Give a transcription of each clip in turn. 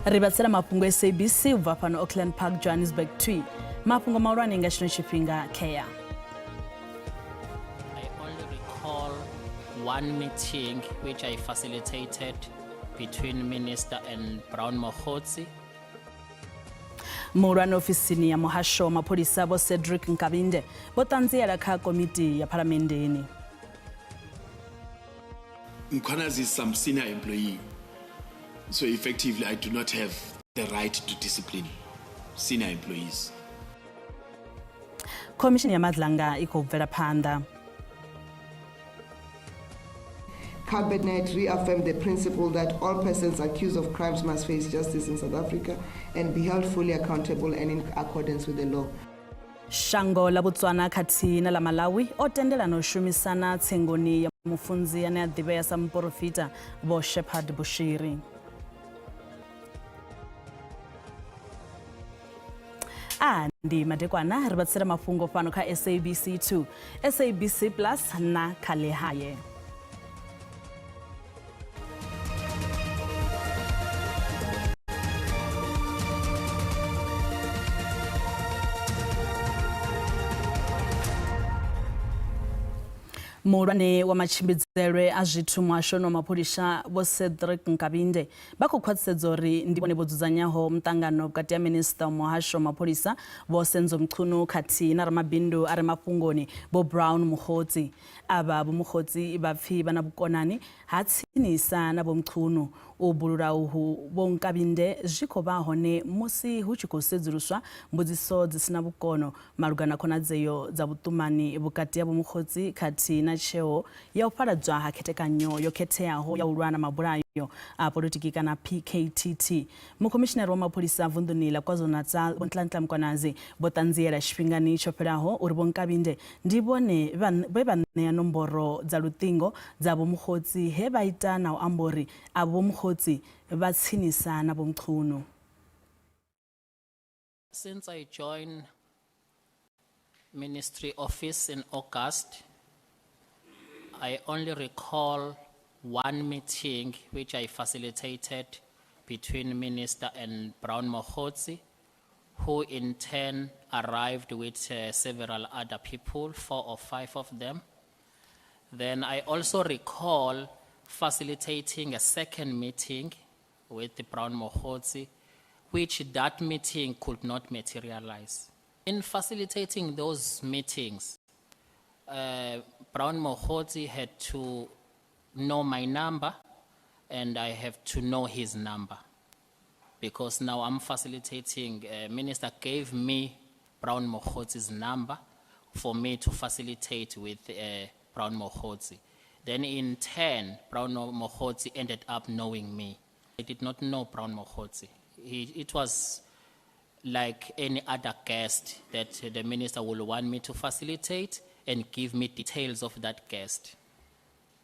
Ri vhatsela mafhungo SABC u bva fhano Auckland Park, Johannesburg 2. Mafhungo mahulwane nga tshino tshifhinga khea. I only recall one meeting which I facilitated between Minister and Brown Mogotsi. Muhulwane ofisini ya muhasho wa mapholisa Vho Cedric Nkabinde vho ṱanziela kha komiti ya phalamenndeni. Mkhwanazi is some senior employee. So effectively, I do not have the right to discipline senior employees. Khomishini ya Madlanga i khou bvela phanḓa. Cabinet reaffirmed the principle that all persons accused of crimes must face justice in South Africa and be held fully accountable and in accordance with the law. Shango ḽa Botswana khathihi na ḽa Malawi o tendelana u shumisana tsengoni ya mufunzi ane a ḓivhea sa muporofita Vho Shepherd Bushiri. A ndi madekwana ri vha tsela mafhungo fhano kha SABC 2, SABC Plus na kha Lehae. Muhulwane wa matshimbidzelwe a zwithu muhashoni wa mapholisa Vho Cedric Nkabinde vha khou khwaṱhisedza uri ndi vhone vho dzudzanyaho muṱangano vhukati ha minisiṱa wa muhasho wa mapholisa Vho Senzo Mchunu khathihi na ramabindu a re mafhungoni Vho Brown Mogotsi. Avha Vho Mogotsi vha pfi vha na vhukonani ha tsinisa na Vho Mchunu. U bulula uhu Vho Nkabinde zwi khou vha hone musi hu tshi khou sedzuluswa mbudziso dzi si na vhukono malugana na khonadzeo dza vhuṱumani vhukati ha Vho Mogotsi khathihi na tsheo ya u fhaladzwa ha khethekanyo yo khetheaho ya u lwa na mabulayo a polotiki kana PKTT. Mukhomishinari wa mapholisa vunḓuni ḽa KwaZulu-Natal Vho Nhlanhla Mkhwanazi vho ṱanziela tshifhingani tsho fhelaho uri Vho Nkabinde ndi vhone vhe vha ṋea nomboro dza luṱingo dza Vho Mogotsi he vha ita na u amba uri avho Vho Mogotsi vha tsinisa na Vho Mchunu. Since I joined ministry office in August, I only recall one meeting which I facilitated between Minister and Brown Mogotsi, who in turn arrived with several other people, 4 or 5 of them. Then I also recall facilitating a second meeting with the Brown Mogotsi, which that meeting could not materialize. In facilitating those meetings, Brown Mogotsi had to know my number and I have to know his number, because now I'm facilitating. Minister gave me Brown Mogotsi's number for me to facilitate with Brown Mogotsi. Then in turn, Brown Mogotsi ended up knowing me. I did not know Brown Mogotsi. It was like any other guest that the minister will want me to facilitate and give me details of that guest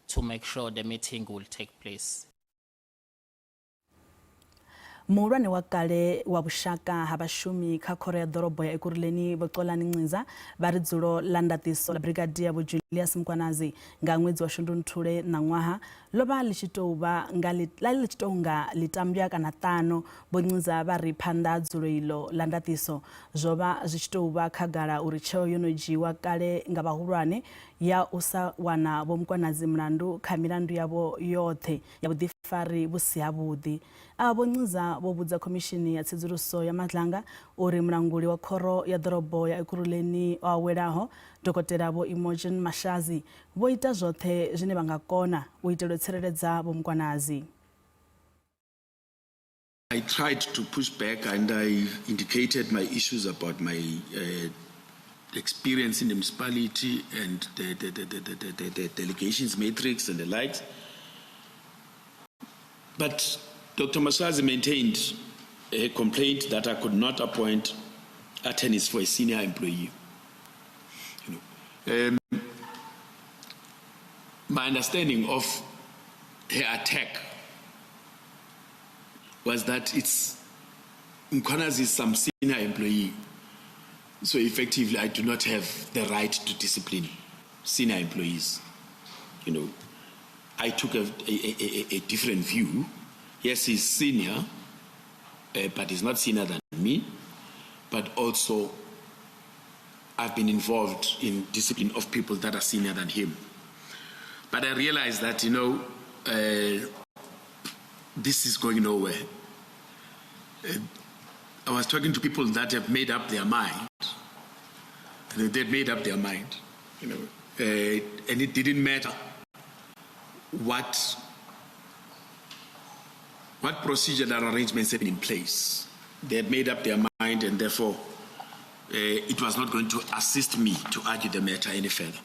to make sure the meeting will take place. Muhulwane wa kale wa vhushaka ha vhashumi kha khoro ya ḓorobo ya Ekurhuleni Vho Xolani Nciza vha ri dzulo ḽa ndaṱiso ḽa Brigadier Vho Julius Mkhwanazi nga ṅwedzi wa Shundunthule ṋaṅwaha ḽo vha ḽi tshi tou vha nga ḽa ḽi tshi tou nga ḽitambwa kana ṱano. Vho Nciza vha ri phanḓa ha dzulo iḽo ḽa ndaṱiso zwo vha zwi tshi tou vha khagala uri tsheo yo no dzhiiwa kale nga vhahulwane ya u sa wana Vho Mkhwanazi mulandu kha milandu yavho yoṱhe ya vhuḓifari vhu si havhuḓi. Avha Vho Nciza vho vhudza Khomishini ya Tsedzuluso ya Madlanga uri mulanguli wa khoro ya ḓorobo ya Ekurhuleni o awelaho, Dokotela Vho Imogen Mashazi, vho ita zwoṱhe zwine vha nga kona u itela u tsireledza Vho Mkhwanazi. I tried to push back and I indicated my issues about my experience in the municipality and the delegations matrix and the likes. But Dr. Mashazi maintained a complaint that I could not appoint attorneys for a senior employee. My understanding of her attack was that it's Mkhwanazi is some senior employee, so effectively I do not have the right to discipline senior employees. I took a different view. Yes, he's senior, but he's not senior than me. But also, I've been involved in discipline of people that are senior than him. But I realized that, this is going nowhere. I was talking to people that have made up their mind. They've made up their mind, and it didn't matter what procedural arrangements had been in place. They had made up their mind, and therefore it was not going to assist me to argue the matter any further.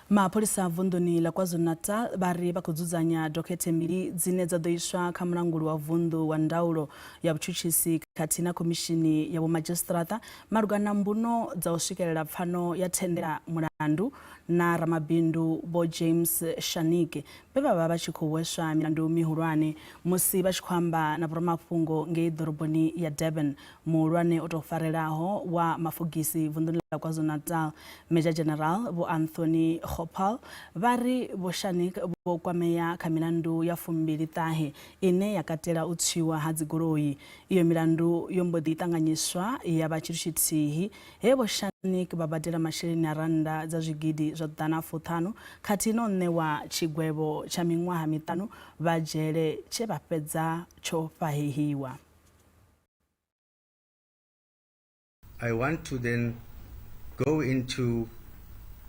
Mapholisa vunḓuni ḽa KwaZulu-Natal vha ri vha khou dzudzanya dokhethe mbili dzine dza ḓo iswa kha mulanguli wa vunḓu wa ndaulo ya vhutshutshisi khathihi na khomishini ya vhomadzhisiṱiraṱa malugana na mbuno dza u swikelela pfano ya thendela mulandu na ramabindu Vho James Scharnick vhe vha vha vha tshi khou hweswa milandu mihulwane musi vha tshi khou amba na vhoramafhungo ngei ḓoroboni ya Durban. Muhulwane o tou farelaho wa mafogisi vunḓuni ḽa KwaZulu-Natal, Major General Vho Anthony Gopal, vha ri Vho Scharnick vho kwamea kha milandu ya 29 ine ya katela u tswiwa ha dzigoloi. Iyo milandu yo mbo ḓi ṱanganyiswa ya vha tshithu tshithihi he Vho Scharnick vha badela masheleni a rannda dza zwigidi zwa 150 khathihi na u ṋewa tshigwevho tsha miṅwaha miṱanu vha dzhele tshe vha fhedza tsho fhahehiwa. I want to then go into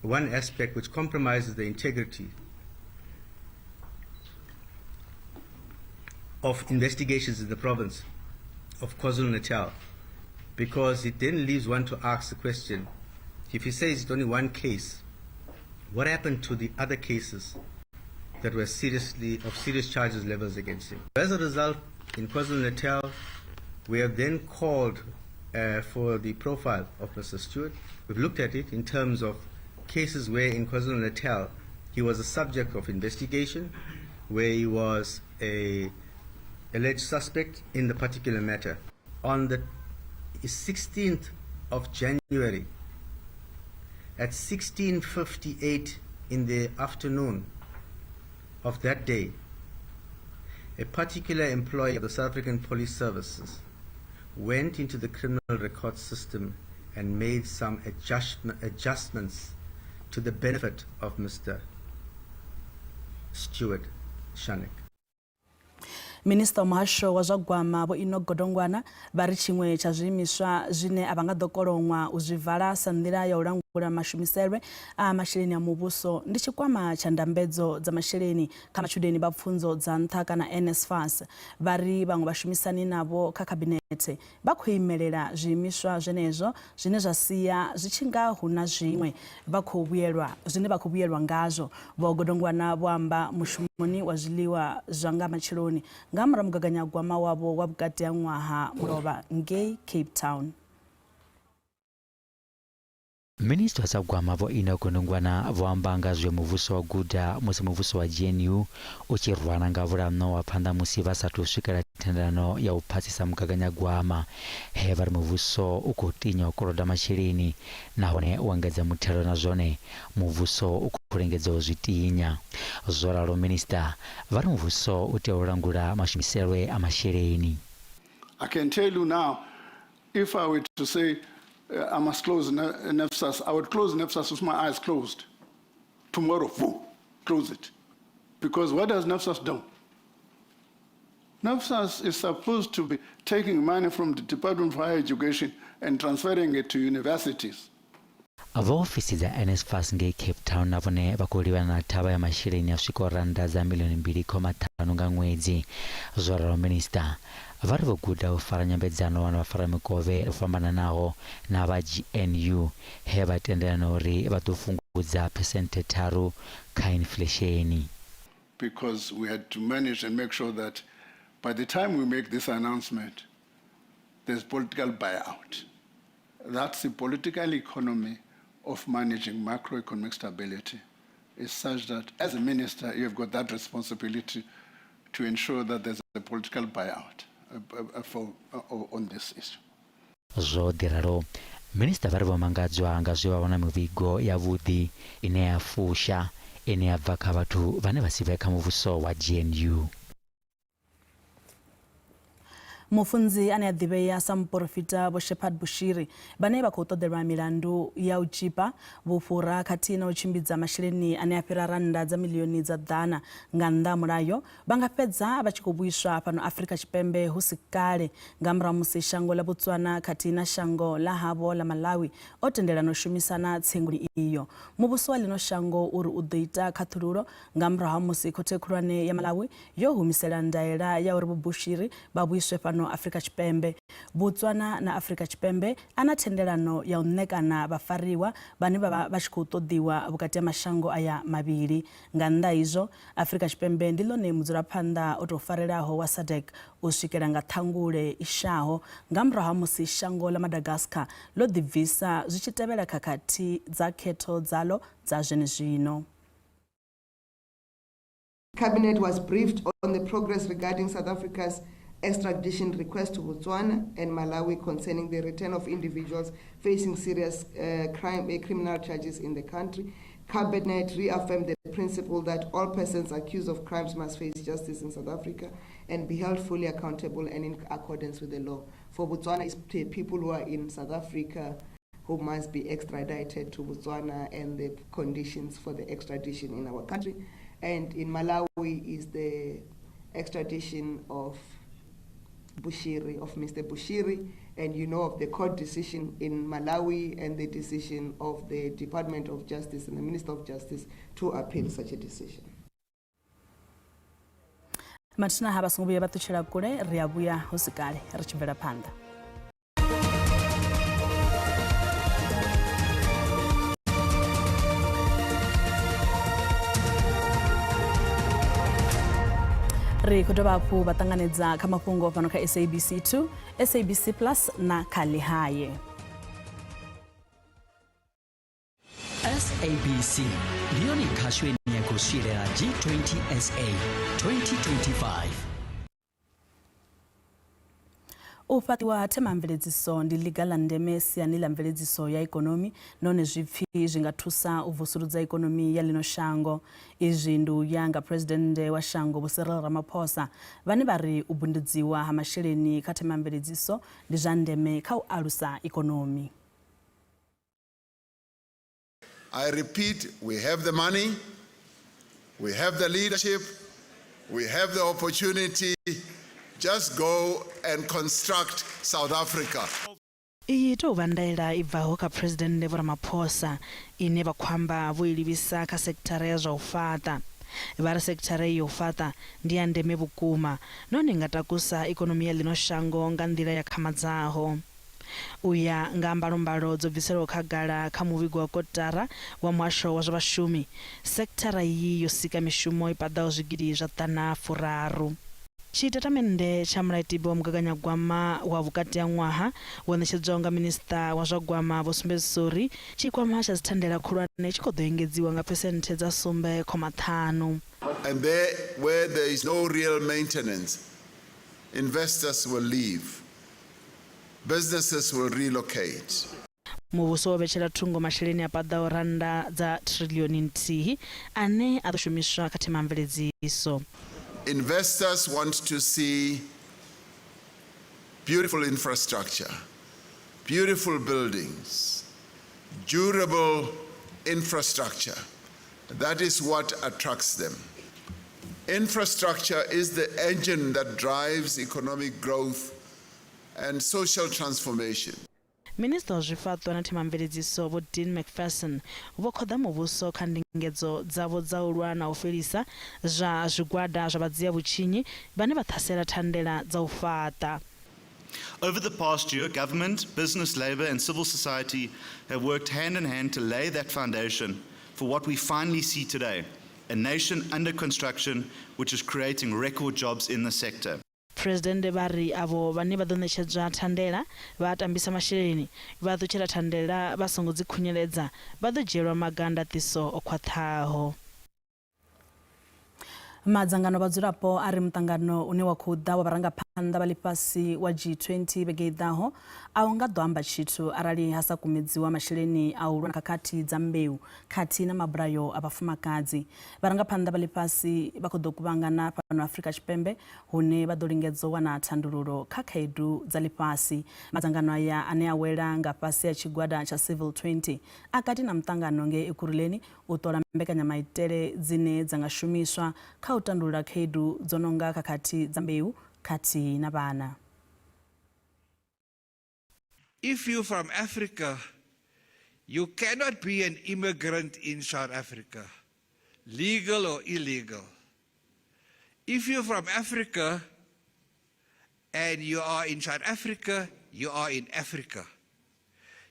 one aspect which compromises the integrity of investigations in the province of KwaZulu-Natal, because it then leaves one to ask the question, if he says it's only one case, what happened to the other cases that were of serious charges levels against him? As a result, in KwaZulu-Natal, we have then called for the profile of Mr. Stewart. We've looked at it in terms of cases where in KwaZulu-Natal he was a subject of investigation, where he was a alleged suspect in the particular matter. On the 16th of January at 16:58 in the afternoon of that day, a particular employee of the South African Police Services went into the criminal record system and made some adjustments to the benefit of Mr. Stewart Scharnick. Minista wa muhasho wa zwa gwama Vho Enoch Godongwana vha ri tshiṅwe tsha zwiimiswa zwine a vha nga ḓo koloṅwa u zwi vala sa nḓila ya u langula mashumiselwe a masheleni a muvhuso ndi tshikwama tsha ndambedzo dza masheleni kha matshudeni vha pfunzo dza nṱha kana NSFAS. Vha ri vhaṅwe vhashumisani navho kha khabinethe vha khou imelela zwiimiswa zwenezwo zwine zwa sia zwi tshi nga hu na zwiṅwe vha khou vhuyelwa zwine vha khou vhuyelwa ngazwo. Vho Godongwana vho amba mushumoni wa zwiḽiwa zwa nga matsheloni nga murahu mugaganyagwama wavho wa vhukati ha ṅwaha mulovha ngei Cape Town. Minista wa zwa gwama Vho Enoch Godongwana vho amba nga zwe muvhuso wa guda musi muvhuso wa GNU u tshi rwana nga vhulaṋo wa phanḓa musi vha sathu swikela thendelano ya u phasisa mugaganyagwama, he vha ri muvhuso u khou tinya u koloda masheleni nahone u engedza muthelo na zwone muvhuso u khou lingedza u zwi tinya. Zwo ralo minista vha ri muvhuso u tea u langula mashumiselwe a masheleni. I can tell you now, if I were to say I must close NSFAS, I would close NSFAS with my eyes closed. Tomorrow, boom, close it. Because what does NSFAS do? NSFAS is supposed to be taking money from the Department of Higher Education and transferring it to universities. Vha ofisi dza NSFAS ngei Cape Town na vhone vha khou livhana na thavha ya masheleni a swikaho rannda dza milioni 2.5 nga ṅwedzi. Zwo ralo minista vha ri vho guda u fara nyambedzano na vhafaramikovhe vho fhambananaho na vha GNU he vha tendelana uri vha ḓo fhungudza 3% kha inflesheni. Because we had to manage and make sure that by the time we make this announcement, there's political buyout. That's the political economy of managing macroeconomic stability, is such that as a minister, you've got that responsibility to ensure that there's a political buyout on this issue. Zwo ḓi ralo, minista vha ri vho mangadzwa nga zwe vha wana mivhigo ya vhuḓi ine ya fusha ine ya bva kha vhathu vhane vha si vhe kha muvhuso wa GNU. Mufunzi ane a ḓivhea sa muporofita Vho Shepherd Bushiri vhane vha khou ṱoḓelwa milandu ya u tzhipa, vhufhura khathihi na u tshimbidza masheleni ane a fhira rannda dza miḽioni dza ḓana nga nnḓa ha mulayo vha nga fhedza vha tshi khou vhuiswa fhano Afrika Tshipembe hu si kale nga murahu musi shango ḽa Botswana khathihi na shango ḽa havho ḽa Malawi o tendelana u shumisana tsengoni iyo. Muvhuso wa ḽino shango uri u ḓo ita khaṱhululo nga murahu ha musi Khothe Khulwane ya Malawi yo humisela ndaela ya uri Vho Bushiri vha vhuiswe fhano Afrika Tshipembe. Botswana na Afrika Tshipembe a na thendelano ya u ṋekana vhafariwa vhane vha vha vha tshi khou ṱoḓiwa vhukati ha mashango aya mavhili. Nga nnḓa ha izwo, Afrika Tshipembe ndi ḽone mudzulaphanḓa o tou farelaho wa SADC u swikela nga Ṱhangule i shaho nga murahu ha musi shango ḽa Madagascar ḽo ḓibvisa zwi tshi tevhela khakhathi dza khetho dzaḽo dza zwenezwino. Cabinet was briefed on the progress regarding South Africa's extradition request to Botswana and Malawi concerning the return of individuals facing serious criminal charges in the country. Cabinet reaffirmed the principle that all persons accused of crimes must face justice in South Africa and be held fully accountable and in accordance with the law. For Botswana, it's the people who are in South Africa who must be extradited to Botswana and the conditions for the extradition in our country. And in Malawi is the extradition of Bushiri, of Mr. Bushiri, and you know of the court decision in Malawi and the decision of the Department of Justice and the Minister of Justice to appeal such a decision. Mathina ha vha songo vhuya vha ṱutshela kule, ri a vhuya hu si kale ri tshi bvela phanḓa. Ri khou dovha hafhu vha ṱanganedza kha mafhungo fhano kha SABC 2, SABC Plus na kha Ḽihaye. SABC ndi yone khasho ine ya khou swielela G20 SA 2025. U fhaṱiwa ha themamveledziso ndi ḽiga ḽa ndeme siani ḽa mveledziso ya ikonomi nahone zwi pfi zwi nga thusa u vusuludza ikonomi ya ḽino shango. Izwi ndi u ya nga Phresidennde wa shango Vho Cyril Ramaphosa vhane vha ri u bundudziwa ha masheleni kha themamveledziso ndi zwa ndeme kha u alusa ikonomi. I repeat, we have the money, we have the leadership, we have the opportunity. Just go and construct South Africa. Iyi tou vha ndaela i bvaho kha Phresidennde Vho Ramaphosa ine vha khou amba vho i livhisa kha sekithara ya zwa u fhaṱa. Vha ri sekithara iyi ya u fhaṱa ndi ya ndeme vhukuma nahone i nga takusa ikonomi ya ḽino shango nga nḓila ya khamadzaho. U ya nga mbalombalo dzo bviselwaho khagala kha muvhigo wa kotara wa Muhasho wa zwa Vhashumi, sekithara iyi yo sika mishumo i paḓaho zwigidi zwa ḓana furaru. Tshitatamennde tsha Mulayotibe wa Mugaganyagwama wa vhukati ha ṅwaha wo ṋetshedzwaho nga Minisiṱa wa zwa Gwama vho sumbedzisa uri tshikwama tsha dzithandela khulwane tshi khou ḓo engedziwa nga phesenthe dza sumbe khoma ṱhanu. And there, where there is no real maintenance, investors will leave. Businesses will relocate. Muvhuso wo vhetshela thungo masheleni a paḓaho rannda dza thiriḽioni nthihi ane a ḓo shumiswa kha themamveledziso. Investors want to see beautiful infrastructure, beautiful buildings, durable infrastructure. That is what attracts them. Infrastructure is the engine that drives economic growth and social transformation. Minisiṱa wa Zwifhaṱo na Themamveledziso Vho Dean Macpherson vho khoḓa muvhuso kha ndingedzo dzavho dza u lwa na u fhelisa zwa zwigwada zwa vhadzia-vhutshinyi vhane vha ṱhasela thandela dza u fhaṱa. Over the past year, government, business, labour and civil society have worked hand in hand to lay that foundation for what we finally see today, a nation under construction which is creating record jobs in the sector. Phresidennde vha ri avho vhane vha ḓo ṋetshedzwa thandela vha tambisa masheleni, vha ṱutshela thandela vha songo dzi khunyeledza vha ḓo dzhielwa maga a ndaṱiso o khwaṱhaho. Madzangano a vhadzulapo a ri muṱangano une wa khou ḓa wa vharangaphanḓa vharangaphanḓa vha ḽifhasi wa G20 vhege i ḓaho a u nga ḓo amba tshithu arali ha sa kumedziwa masheleni a u lwa na khakhathi dza mbeu khathihi na mabulayo a vhafumakadzi. Vharangaphanḓa vha ḽifhasi vha khou ḓo kuvhangana fhano Afrika Tshipembe hune vha ḓo lingedza u wana thandululo kha khaedu dza ḽifhasi. Madzangano aya ane a wela nga fhasi ha tshigwada tsha Civil 20 a kati na muṱangano ngei Ekurhuleni u ṱola mbekanyamaitele dzine dza nga shumiswa kha u tandulula khaedu dzo no nga khakhathi dza mbeu khathihi na vhana. If you're from Africa, you cannot be an immigrant in South Africa, legal or illegal. If you're from Africa and you are in South Africa, you are in Africa.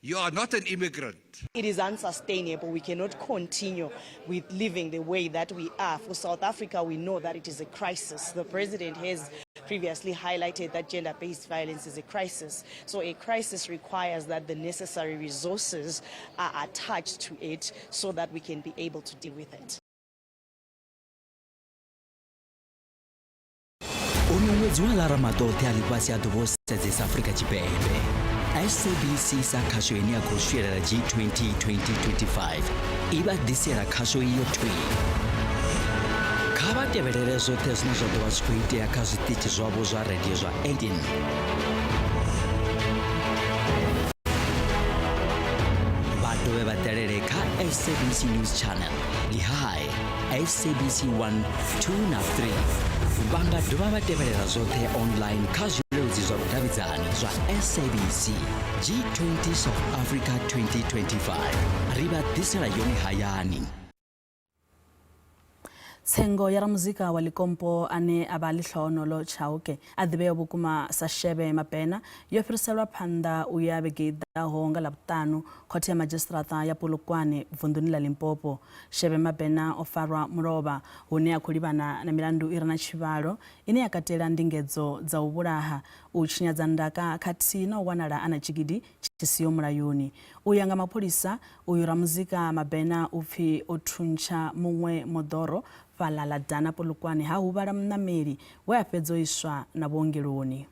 You are not an immigrant. It is unsustainable. We cannot continue with living the way that we are. For South Africa, we know that it is a crisis. The president has previously highlighted that gender-based violence is a crisis. So a crisis requires that the necessary resources are attached to it so that we can be able to deal with it. Uno ṅwedzi wa lara maṱoṱhe a ḽifhasi a ḓo vha o sedzesa Afrika Tshipembe. SABC sa khasho ine ya khou swielela G20 2025 i vha ḓisela khasho iyo thwii. Kha vha tevhelele zwoṱhe zwine zwa ḓo vha zwi khou itea kha zwiṱitshi zwavho zwa radio zwa 18. Vha dovhe vha ṱalele kha SABC News Channel, Lehae, SABC 1, 2 na 3. Vha nga dovha vha tevhelela zwoṱhe online kha zwileludzi zwa vhudavhidzani zwa SABC. G20 South Africa 2025 ri vha ḓisela yone hayani. Tsengo ya ramuzika wa Likompo ane a vha Lehlohonolo Chauke a ḓivheaho vhukuma sa Shebe Mabena yo fhiriselwa phanḓa u ya vhege i ḓaho nga Ḽavhuṱanu khothe ya madzhisiṱiraṱa ya Polokwane vunḓuni ḽa Limpopo. Shebe Mabena o farwa mulovha hune a khou livhana na milandu i re na tshivhalo ine ya katela ndingedzo dza u vhulaha, u tshinyadza ndaka khathihi na u wanala a na tshigidi tshi siho mulayoni. U ya nga mapholisa, uyu ramuzika Mabena u pfi o thuntsha muṅwe moḓoro fhaḽa Ḽadana Polokwane ha huvhala muṋameli we a fhedza o iswa na vhuongeloni.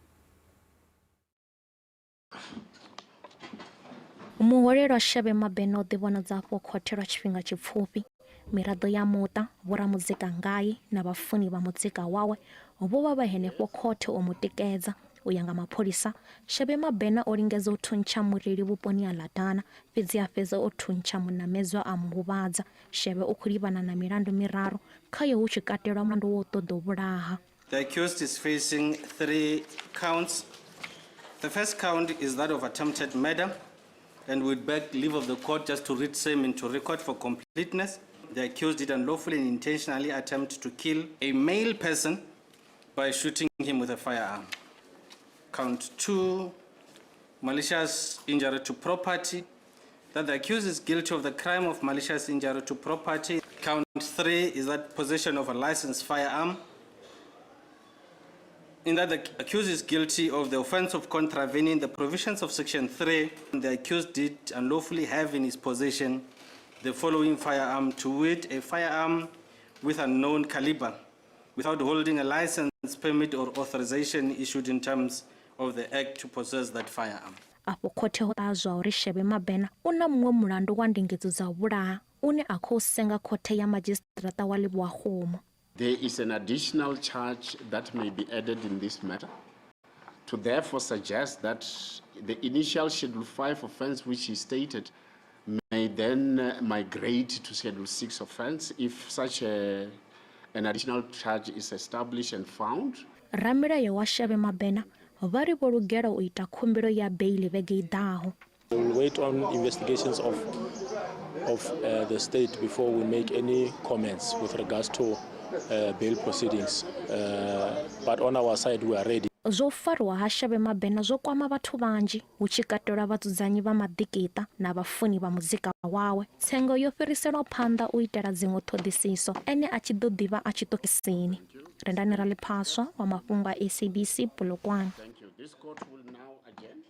Muhwelelwa Shebe Mabena o ḓivhonadza afho khothe lwa tshifhinga tshipfufhi. Miraḓo ya muṱa, vhoramuzika ngae na vhafuni vha muzika wawe vho vha vha henefho khothe u mu tikedza. U ya nga mapholisa, Shebe Mabena o lingedza u thuntsha mureili vhuponi ha Ḽadana, fhedzi a fhedza o thuntsha munamedzwa a mu huvhadza. Shebe u khou livhana na milandu miraru, khayo hu tshi katelwa mulandu wa u ṱoḓa u vhulaha. The accused is facing 3 counts. The first count is that of attempted murder, and we beg leave of the court just to read same into record for completeness. The accused did unlawfully and intentionally attempt to kill a male person by shooting him with a firearm. Count 2, malicious injury to property, that the accused is guilty of the crime of malicious injury to property. Count 3 is that possession of a licensed firearm, in that the accused is guilty of the offense of contravening the provisions of section 3. The accused did unlawfully have in his possession the following firearm, to wit, a firearm with unknown caliber, without holding a license, permit or authorization issued in terms of the act to possess that firearm. Afho khothe ho ṱahazwa uri Shebe Mabena u na muṅwe mulandu wa ndingedzo dza u vhulaha une a khou senga khothe ya madzhisiṱiraṱa wa Lebowakgomo. There is an additional charge that may be added in this matter, to therefore suggest that the initial Schedule 5 offense which he stated may then migrate to Schedule 6 offense if such an additional charge is established and found. Ramilayo wa Shebe Mabena vha ri vho lugela u ita khumbelo ya beili vhege i ḓaho. We will wait on investigations of the state before we make any comments with regards to bail proceedings. But on our side we are ready. Zwo farwa ha Shebe Mabena zwo kwama vhathu vhanzhi, hu tshi katelwa vhadzudzanyi vha maḓikiṱa na vhafuni vha muzika wawe. Tsengo yo fhiriselwa phanḓa u itela dziṅwe ṱhoḓisiso, ene a tshi ḓo ḓivha a tshi ṱokisini. Rendani Raliphaswa wa mafhungo a SABC Polokwane. Thank you. This court will now adjourn.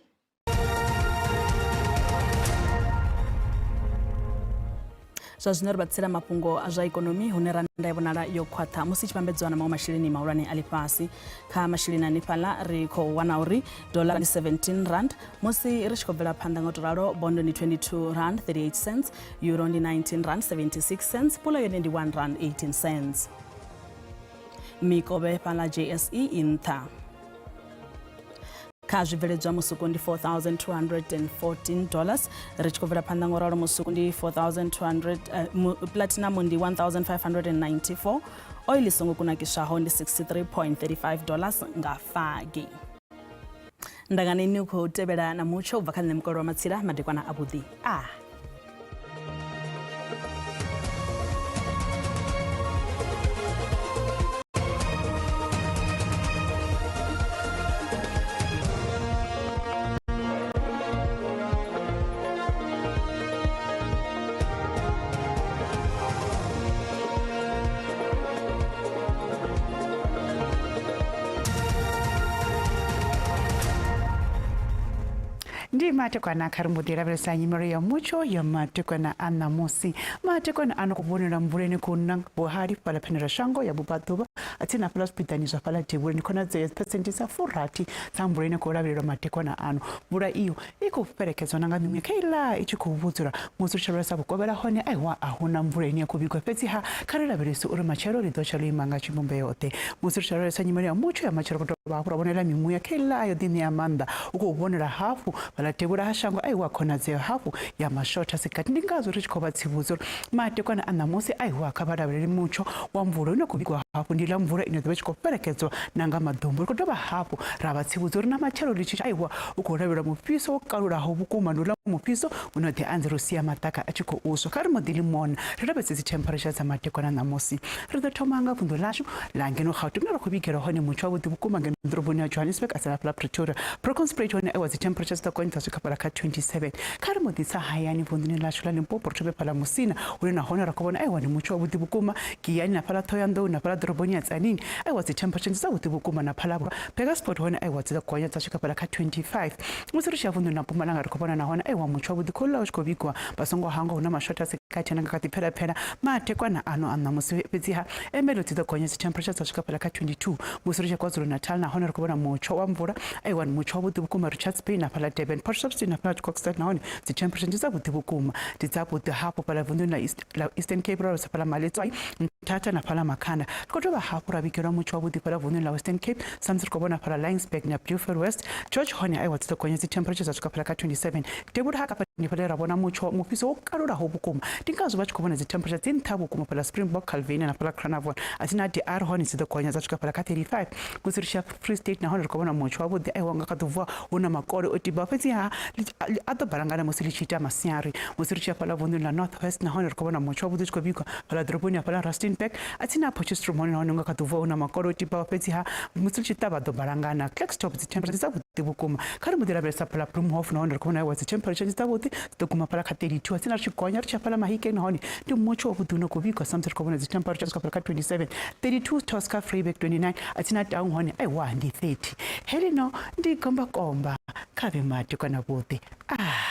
Zwa zwino ri vha tsela mafhungo a zwa ikonomi hune rannda ya vhonala yo khwaṱha musi i tshi vhambedzwa na maṅwe masheleni mahulwane a ḽifhasi. Kha masheleni hanefhaḽa ri khou wana uri dollar ndi 17 rand musi ri tshi khou bvela phanḓa nga u tou ralo bondo ndi 22 rand 38 cents, euro ndi 19 rand 76 cents, pula yone ndi 1 rand 18 cents. Mikovhe fhaḽa JSE i nṱha. Kha zwibveledzwa musuku ndi 4214 dollars ri tshi khou bvela phanḓa ngo ralo musuku ndi 4200 uh, platinum ndi 1594 oil i songo kunakiswaho ndi 63.35 dollars nga fagi. Ndangane ni khou tevhela na mutsho u bva kha nṋe Mukolo wa Matsila madekwana avhuḓi a Ndi matekwana kha ri mbo ḓi lavhelesa nyimelo ya mutsho ya matekwana a ṋamusi. Matekwana a no khou vhonela mvula ine khou na vhuhali fhaḽa phenela shango ya vhubvaḓuvha tsini na fhaḽa zwipiḓani zwa fhaḽa devhula. Ndi khonadzeo ya dziphesenthe dza furathi dza mvula ine khou lavhelelwa matekwana ano. Mvula iyo i khou fhelekedzwa na nga miṅwe kha iḽa i tshi khou vhudzula musi ri tshi lavhelesa vhukovhela hone aiwa a huna mvula ine ya khou vhigwa fhedziha kha ri lavhelese uri matshelo ḽi ḓo tsha ḽo ima nga tshivhumbeo ḓe. Musi ri tshi lavhelesa nyimele ya mutsho ya matshelo ri khou dovha hafhu ra vhonela mimuya kha iḽa yo ḓiṋea maanḓa u khou vhonela hafhu fhaḽa devhula ha shango aiwa khonadzeo hafhu ya mashotha si gathi. Ndi ngazwo ri tshi khou vha tsivhudza uri madekwana a ṋamusi aiwa kha vha lavhelele mutsho wa mvula une khou vhigwa hafhu ndi ḽa mvula ine ḓo vha tshi khou fhelekedzwa na nga maḓumbu. Ri khou dovha hafhu ra vha tsivhudza uri na matshelo ḽi tshi aiwa u khou lavhelelwa mufhiso wo kalulaho vhukuma ndi uḽa mufhiso une wa ḓi anzela u sia maḓaka a tshi khou uswa. Kha ri mbo ḓi ḽi mona ri lavhelese dzi temperature dza madekwana ṋamusi. Ri ḓo thoma nga vunḓu ḽashu ḽa ngeno Gauteng hune ra khou vhigela hone mutsho wavhuḓi vhukuma ngeno ḓoroboni ya Johannesburg a sala fhaḽa Pretoria. Bronkhorstspruit hone aiwa dzi temperature dzi ḓo gonya dza swika fhaḽa kha 27. Kha ri mbo ḓi tsa hayani vunḓuni ḽashu ḽa Limpopo ri thome fhaḽa Musina hune nahone ra khou vhona aiwa ndi mutsho wavhuḓi vhukuma Giyani na fhaḽa Thohoyandou na fhaḽa ḓoroboni ya Tzaneen aiwa dzi temperature ndi dzavhuḓi vhukuma na Phalaborwa. Burgersfort hone aiwa dzi ḓo gonya dza swika fhaḽa kha 25. Musi ri tshi ya vunḓuni ḽa Mpumalanga ri khou vhona nahone aiwa mutsho wavhuḓi khou ḽa u tshi khou vhigwa vha songo hangwa hu na mashotha a si gathi ane nga kha ḓi pfela-pfela matekwana ano a ṋamusi fhedziha Ermelo dzi ḓo gonya dzi temperature dza swika fhaḽa kha 22. Musi ri tshi ya KwaZulu-Natal nahone ri khou vhona mutsho wa mvula aiwa ndi mutsho wavhuḓi vhukuma Richards Bay na fhaḽa Durban, Port Shepstone na fhaḽa Kokstad nahone dzi temperature ndi dzavhuḓi vhukuma ndi dzavhuḓi hafhu fhaḽa vunḓuni ḽa East, ḽa Eastern Cape ro lavhelesa fhaḽa Maletswai Mthatha na fhaḽa Makhanda. Ri khou dovha hafhu ra vhigelwa mutsho wavhuḓi fhaḽa vunḓuni ḽa Western Cape sa musi ri khou vhona fhaḽa Laingsburg na Beaufort West. George hone aiwa dzi ḓo gonya dzi temperature dza swika fhaḽa kha 27. Devhula ha Kapa ndi fhaḽa he ra vhona mutsho mufhiso wo kalulaho vhukuma ndi ngazwo vha tshi khou vhona dzi temperature dzi nṱha vhukuma fhaḽa Springbok, Calvinia na fhaḽa Carnarvon. A thi na DR hone dzi ḓo gonya dza swika fhaḽa kha 35. Musi ri tshi ya Free State nahone ri khou vhona mutsho wavhuḓi aiwa nga kha ḓi vuwa hu na makole o tibaho fhedziha a ḓo balangana musi ḽi tshi ita masiari. Musi ri tshi ya fhaḽa vunḓuni ḽa North West nahone ri khou vhona mutsho wavhuḓi u tshi khou vhigwa fhaḽa ḓoroboni ya fhaḽa Rustenburg a tsini ha Potchefstroom hone nahone hu nga kha ḓi vuwa hu na makole o tibaho fhedziha musi ḽi tshi ṱavha a ḓo balangana. Klerksdorp dzi temperature ndi dzavhuḓi vhukuma. Kha ri mbo ḓi lavhelesa fhaḽa Bloemhof nahone ri khou vhona aiwa dzi temperature ndi dzavhuḓi dzi ḓo guma fhaḽa kha 32 a tsini ri tshi gonya ri tshi ya fhaḽa Mahikeng nahone ndi mutsho wavhuḓi une khou vhigwa sa musi ri khou vhona dzi temperature swika fhaḽa kha 27 32 Tosca Vryburg 29 a tsini na Taung hone aiwa ndi 30. Heḽino ndi gombakomba kha vhe madekwana vhuḓi. Ah.